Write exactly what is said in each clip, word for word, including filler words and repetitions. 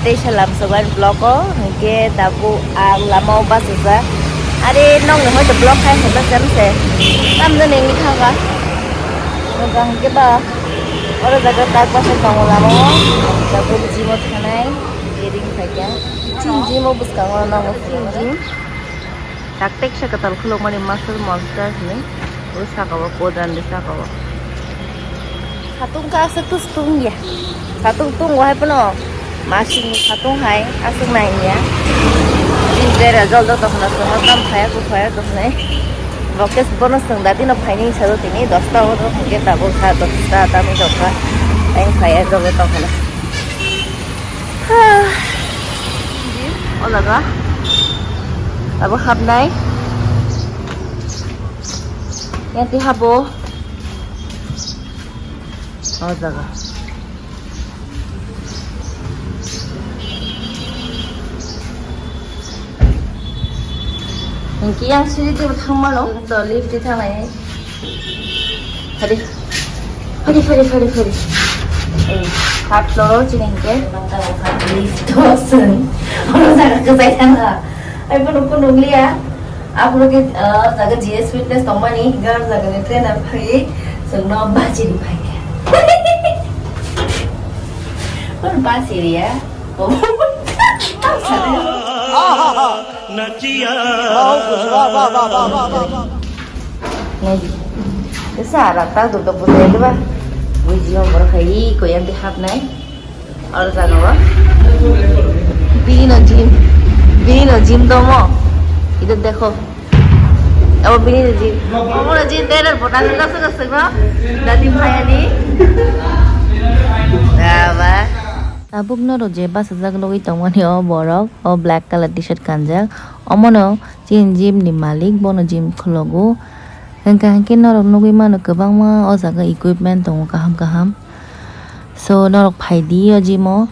Tei salam sobai vlog o, hwnkhe tabuk ang lama o bachajak. Are nokni hoito vlog khai hai bacham se. Tamjani wngwi thangkha. Hwnkha hwnkhe ba oro jaga tak bachai tongo lama o. Tabuk gym o thanai, ring khaikha. Gym o bwskango nokni gym. Taktek se kwtal khulukmani muscle monster hinwi o saka o, podan de saka o. Satung kha aswk tus tung ya. Satung tung wahai pono masing satung hai aswk nai ya. Din jera jol jol tokna swngo tam phaya ku phaya ku hinwi. Bokes bono swng dati no phaini sado tini dosta o hwnkhe tabuk sa dosta tamo jokha. Ang phaya jol jol tokna. O jaga abo habnai. Yang ti habo. O jaga. Hingke yang siri tebo thangmano, to lift di thanglai. Hadi. Hadi, hadi, hadi, hadi. Eh, third floor o chini hingke. Lift o sung. Oro jaga kwchai thangkha. Ai, bono, bono liya. Aphuru khe, ah, jaga G S Fitness tongmani, hingke aro jaga ni trainer phai, chwngno bachiri phai khe. Bono bachiri ya. Nachiya. Nai, kisa ara ta duduk bujai diba? Buji ma borok hai, koi yang di hap nai. Oro jaga o. Bini no gym. Bini no gym domo. Idu dekho. Abo bini no gym. Omo no gym trainer bo nang jak jak jak no. Dati phayani. Baba. Tabuk norok je bachajak nugwi tongmani o borok, o black colour t-shirt kanjak. Omono chini gym ni malik, bono gym khwlogo. Hwnkha hwnkhe norok nugwi mano kwbangma o jaga equipment tongo kaham kaham. So, norok phai di o gym o.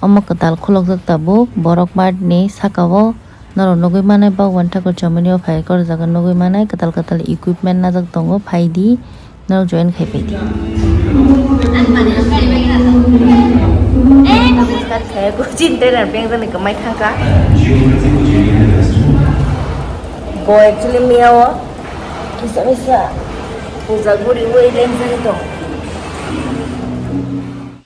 Omo kwtal khulokjak tabuk, borok mart ni saka o norok nugwi manai Bhagwan Thakur chomoni o phai khe o jaga nugwi manai kwtal kwtal equipment najak tongo, phai di norok join khai phai di. Start khai ko chin trainer beng jani kwmai thangkha. Bo actually miya o kisa kisa puja guri ui lengjani tong.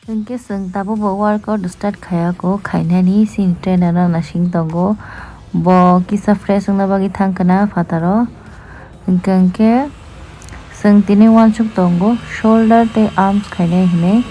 Hwnkhe chwng tabukbo workout start khaiya kho, khainani chini trainer no nasing tongo. Bo kisa fresh wngna bagwi thangkha na phataro. Hwnkhe, hwnkhe chwng tini uansuk tongo, shoulder tei arms khainai hinwi.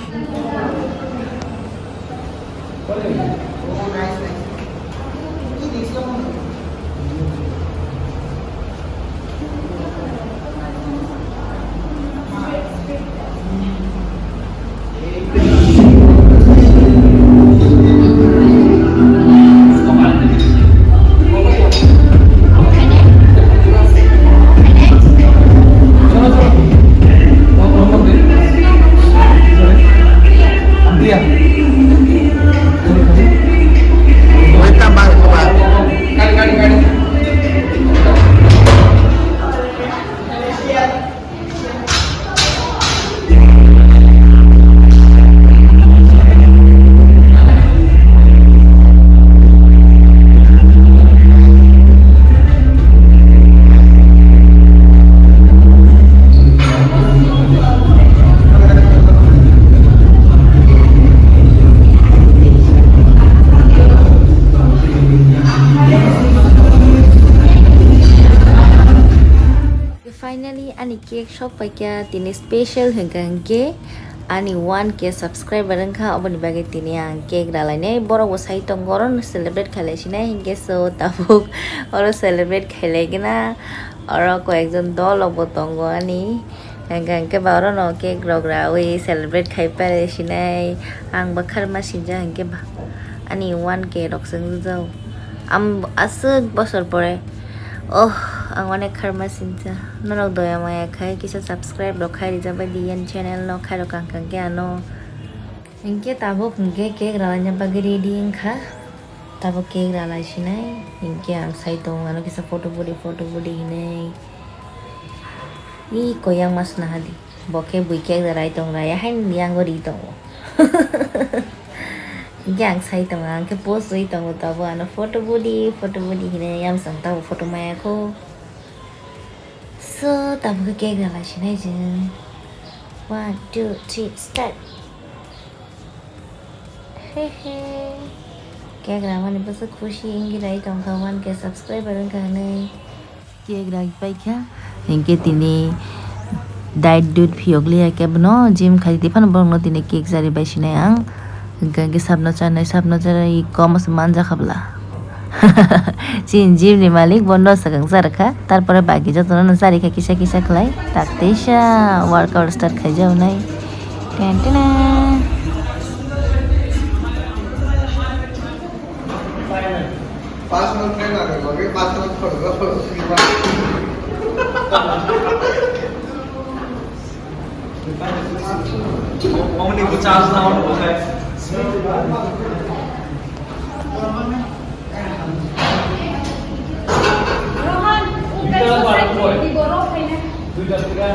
Finally, ani cake sok paikha, tini special hwnkha hwnkhe ani one K subscriber wngkha, oboni bagwi tini ang cake ralainai. Borok bo sai tongo, oro no celebrate khailai sinai hinkhe, so tabuk oro celebrate khailai gana. Oro koyekjon dol rok bo tongo ani, hwnkha hwnkhe ba oro no cake rok raui celebrate khai palai sinai. Ang bo kharma sinjak hwnkhe ba ani one K rok se wngjak. Am aswk bosor pore. Oh, ang onek kharma sincha. Norok doya maya khai kisa subscribe rok khai rijak bai di ani channel no khai rok ang kang khe ano. Hinkhe tabuk hinkhe cake ralaina bagwi ready wngkha. Tabuk cake ralai sinai hinkhe ang sai tongo ano kisa photo budi photo budi hinwi. Ih, koyang mas nahadi. Bo khe bui cake rai tong rai hain yang ri tongo. Hingke ang sai tongo, ang khe post oi tongo, tabuk ano photo budi, photo budi hinui yamsong tabuk photo maya kho. So, tabuk khe cake rwlai sinai chwng. One, two, three, start. Hehe. Cake rwmani bwswk khusi wngwi rai tongkha, one K subscriber wngkha hinui. Cake rai paikha. Hinkhe tini diet dut phiyok liya khe bono gym khai di phano borokno tini cake chari bai sinai ang. Hinkhe, hinkhe sabno chanai, sabno chanai kom se manja khabla. Chini gym ni malik bono swkang charwkha. Tarpore baki jotono no charikha kisa kisa khlai. Tak teisa workout start khai jaunai. Ten tena. Pass out train age, logey pass out khorok, khorok. Mama ni ko charge na auto ko khai. Rohan, utai society di boro khaina. Duita tiga,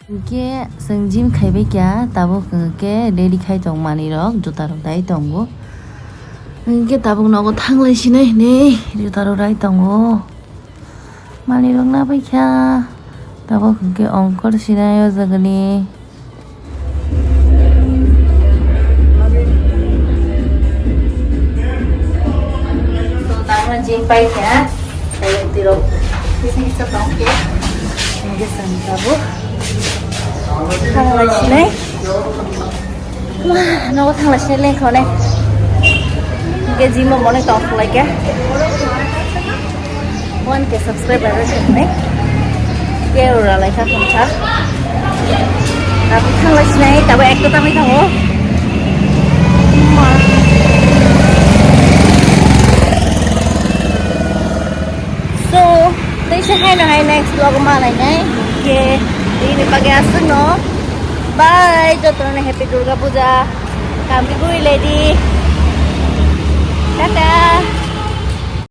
Hinkhe chwng gym khaibai kha, tabuk hinkhe ready khai tong manwirok, jutarok dai tongo. Hinkhe tabuk nogo thanglai sinai hinwi jutarok dai tongo. Manwirok nabai kha, tabuk hinkhe ongkor sinai o jagani. So, tabuk gym pai kha, tei tirok kisa kisa tong khe. Hinkhe chwng tabuk thanglai sinai. Ma, nogo thanglai sinai lengkha ne. Hinkhe gym o monwi tong khlai kha. One K subscriber rw kha ne. Ke ura lai kha khum kha. Tapi thang lai sinai, tabo ekta tangwi thango. So, tei se haino hai next vlog ma nai nai. Ke, ini pagi aswk no. Bye, jotono happy Durga Puja. Kambi gui lady. Tata.